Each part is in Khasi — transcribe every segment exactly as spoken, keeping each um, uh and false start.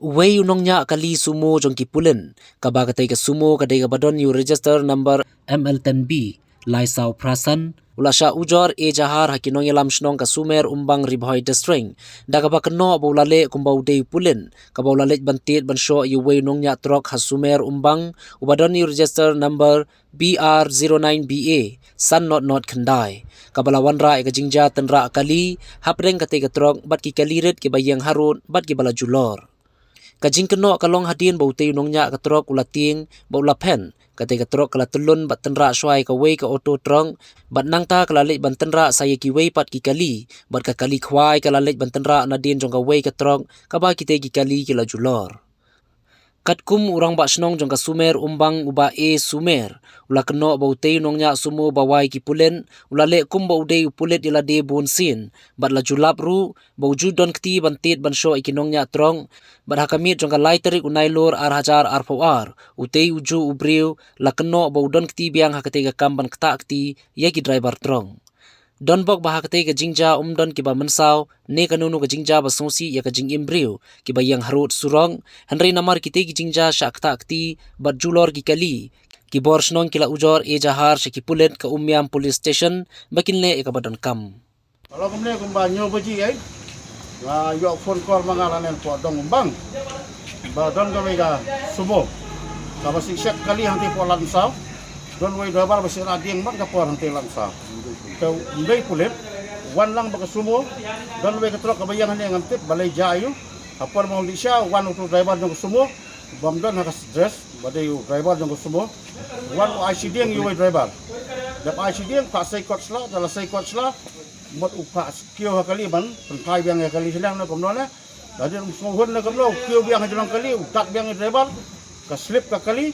Uwei u nongñiah kali sumo jong ki pulit, kaba katei ka sumo ka dei kaba don ïa u register number M L ten B lai saw phra san, u la shah ujor e jahar ha ki nongïalam shnong ka Sumer Umbang, Ri Bhoi District, da kaba kynnoh ba u la leh kumba u dei u pulit, kaba u la leit ban tied ban shoh ïa uwei u nongñiah trok ha Sumer Umbang, uba don ïa u register number B R zero nine B A san not not khyndai, kaba la wanrah ïa ka jingjia tynrah kali hapdeng katei ka trok bad ki kali rit kiba ïeng harud bad kiba la julor. Ka jingkynnoh ka long hadien ba utei u nongñiah ka trok u la tieng bad u la phet, katei ka trok ka la tyllun bad tynrah shuwa ïa kawei ka auto trok, bad nangta ka la leit ban tynrah sa ïa kiwei pat ki kali, bad ka kali khwai ka la leit ban tynrah nadien jong kawei ka trok, kaba kitei ki kali ki la julor. Katkum u rangbah shnong jong ka Sumer Umbang, u Bah A Sumer, u la kynnoh ba utei u nongñiah sumo ba wai ki pulit u la leh kumba u dei u pulit ïa lade bun sien, bad la ju lap ruh ba u ju don kti ban tied ban shoh ïa ki nongñiah trok, bad ha ka miet jong ka lai tarik u Nailur ar hajar arphew ar, utei u juh u briew la kynnoh ba u don kti biang ha katei ka kam ban ktah kti ïa ki driver trok. Donbok ba ha katei ka jingjia ym don kiba mynsaw ne kano kano ka jingjia ba sngewsih ïa ka jingim briew kiba ïeng harud surok, hynrei namar kitei ki jingjia shah ktah kti bad julor ki kali, ki bor shnong ki la ujor e jahar sha ki pulit ka Umiam Police Station ba kin leh ïa kaba donkam. Ka long kumne, kumba hynñiew baje ei, nga ïoh phone call ma nga lane hapoh dong Umbang ba don kawei ka sumo kaba shu shek kali hangtei hapoh Ladsaw. Don uwei u driver ba shu rah dieng man ka por hangtei Ladsaw. Te ym dei pulit, wan lang bad ka sumo. Don uwei ka trok kaba ïeng hangne ngam tip balei jia aïu. Ha por ba u leit sha, wan utu u driver jong ka sumo bym don ha ka dress ba dei u driver jong ka sumo. Wan u ai shi dieng ïa uwei u driver. Dep ai shi dieng, phah sei kot sla, da la sei kot sla, mut u phah kiew ha kali ban pynphai biang ïa kali shnong ne kumno ne. Da dei u sngewhun ne kumno, u kiew biang ha jrong kali, u tat biang ïa u driver. Ka slip ka kali,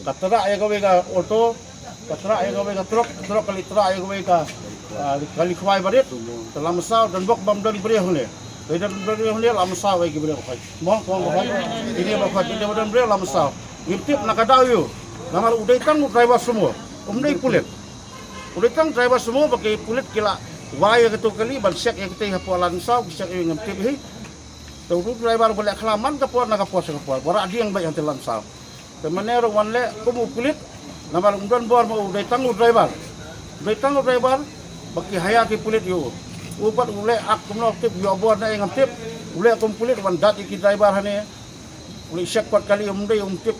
ka tyrah ïa kawei ka auto, ka tyrah ïa kawei ka trok, ka trok ka leit tyrah ïa kawei ka, ah, kali khwai barit. Te la mynsaw, donbok bym don briew hangne. Dei don briew hangne, la mynsaw ïa ki briew bakhot. Mo, kong bakhot. Kine bakhot, kine ba don briew la mynsaw. Ngim tip na ka daw aïu. Namar u dei tang u driver sumo, um dei pulit. U dei tang driver sumo ba ki pulit ki la wai ïa kato kali ban shek ïa katei hapoh Ladsaw, ki shek ïa, ngam tip hi. Te utu u driver ba leh khlam man ka por na ka por sha ka por, ba rah dieng beit hangtei Ladsaw. Te mane ruh wan leh kum u pulit, namar um don bor ma u, dei tang u driver. Dei tang u driver ba ki hire ki pulit ïa u. U pat u leh ak kumno tip, ïoh bor ne ngam tip. U leh kum pulit, wan dat ïa ki driver hangne. U leit shek kot kali, um dei, um tip.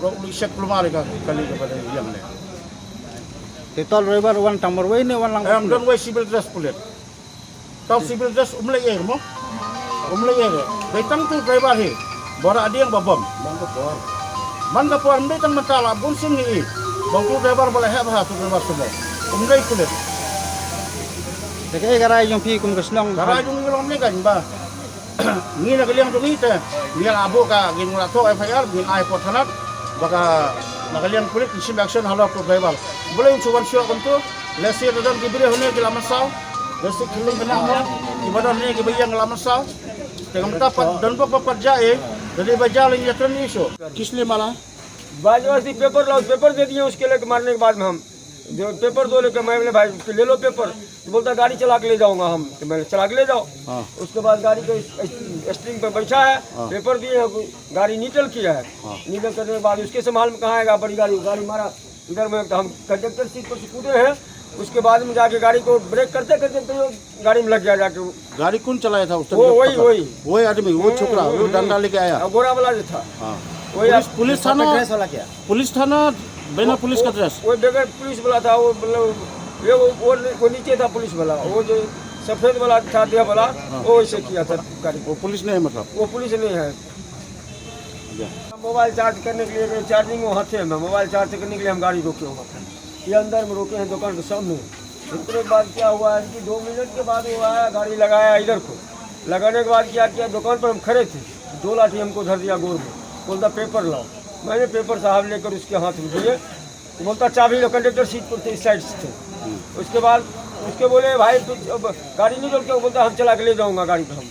U leit shek kulmar ïa ka kali kaba dei ïeng ne. Te utu u driver wan tang marwei ne wan lang? Em, don uwei civil dress pulit. Tang civil dress, um leh ei mo. Um leh ei. Dei tang utu u driver hi ba rah dieng ba bom. Man ka por, man ka por, ym dei tang mynta, la bun sien ngi i ba utu u driver ba la heh bha, utu u driver sumo. Um dei pulit. Te kaei ka rai jong phi kum ka shnong? Ka rai jong ngi ka long ne kan ba ngi na ka liang jong ngi te ngi la buh ka, ngin la thoh F I R, ngin ai hapoh thana, ba ka, na ka liang pulit kin shim action halor utu u driver. Balei un shu wan shuwa kumto? Lehse da don ki briew hangne ki la mynsaw. Lehse ki lum kane mo, kiba don hangne kiba ïeng la mynsaw. Te ngam tip pat, donbok ba pat jia ei, da dei ba jia leh ïa kren issue. किस लिए मारा? बाजवासी पेपर लाओ, पेपर दे दिए उसके लिए, मारने के बाद में हम जो पेपर दो लेकर, मैं बोले, "भाई, ले लो पेपर।" तो बोलता, "गाड़ी चला के ले जाऊंगा हम।" तो मैंने, "चला के ले जाओ।" हाँ। उसके बाद गाड़ी के स्टीयरिंग पे बैठा है, हाँ। पेपर दिए हैं, गाड़ी न्यूट्रल किया है। हाँ। न्यूट्रल करने के बाद उसके संभाल में कहाँ आएगा बड़ी गाड़ी, गाड़ी मारा इधर में, तो हम कंडक्टर सीट पर से कूदे हैं। उसके बाद में जाके गाड़ी को ब्रेक करते करते तो गाड़ी में लग गया जाके। गाड़ी कौन चलाया था उस टाइम वो जब वही, पकड़ा? वही। वही आदमी, वो हम्म, छोकरा, हम्म, वो हम्म। डंडा लेके आया। हाँ, गोरा वाला जो था। हाँ। वही पुलिस, आप पुलिस थाना, ड्रेस वाला क्या? पुलिस थाना, बिना वो, पुलिस का वो, ड्रेस। वो बगैर पुलिस वाला था, वो मतलब, ये वो, वो, वो नीचे था पुलिस वाला, वो जो सफेद वाला था देह वाला, हाँ। वो ऐसे किया था गाड़ी। वो पुलिस नहीं है मतलब? वो पुलिस नहीं है। जी। मोबाइल चार्ज करने के लिए, चार्जिंग वो हाथे में, मोबाइल चार्ज करने के लिए हम गाड़ी रोके हुआ था। ये अंदर में रोके हैं दुकान के सामने। इतने के बाद क्या हुआ है कि दो मिनट के बाद वो आया, गाड़ी लगाया इधर को। लगाने के बाद क्या किया, दुकान पर हम खड़े थे, दो लाठी हमको धर दिया गोर में, बोलता, "पेपर लाओ।" मैंने पेपर साहब लेकर उसके हाथ में दिए, तो बोलता, "चाबी लो।" कंडक्टर सीट पर थे, इस साइड से थे। उसके बाद उसके बोले, "भाई, तू अब गाड़ी नहीं चल के?" बोलता, "हम चला के ले जाऊंगा गाड़ी को हम।"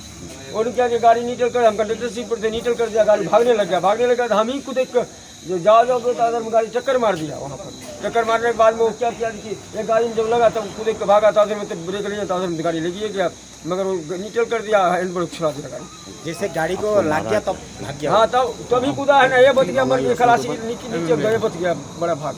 और क्या कि गाड़ी न्यूट्रल कर, हम कंडक्टर सीट पर थे, न्यूट्रल कर दिया, गाड़ी भागने लग गया। भागने लगा तो हम ही को देख कर जो जाओ जाओ तो उधर में गाड़ी चक्कर मार दिया वहाँ पर। चक्कर मारने के बाद में वो क्या किया कि एक गाड़ी में जब लगा तब कूद के भागा, तो उधर में तो ब्रेक नहीं था, उधर में गाड़ी लगी है क्या, मगर वो न्यूट्रल कर दिया, हैंड ब्रेक छुड़ा दिया गाड़ी। जैसे गाड़ी को लग गया तब भाग गया। हाँ, तब तभी कूदा है ना, ये बच गया, मर गया, खलासी नीचे नीचे गए, बच गया, बड़ा भाग।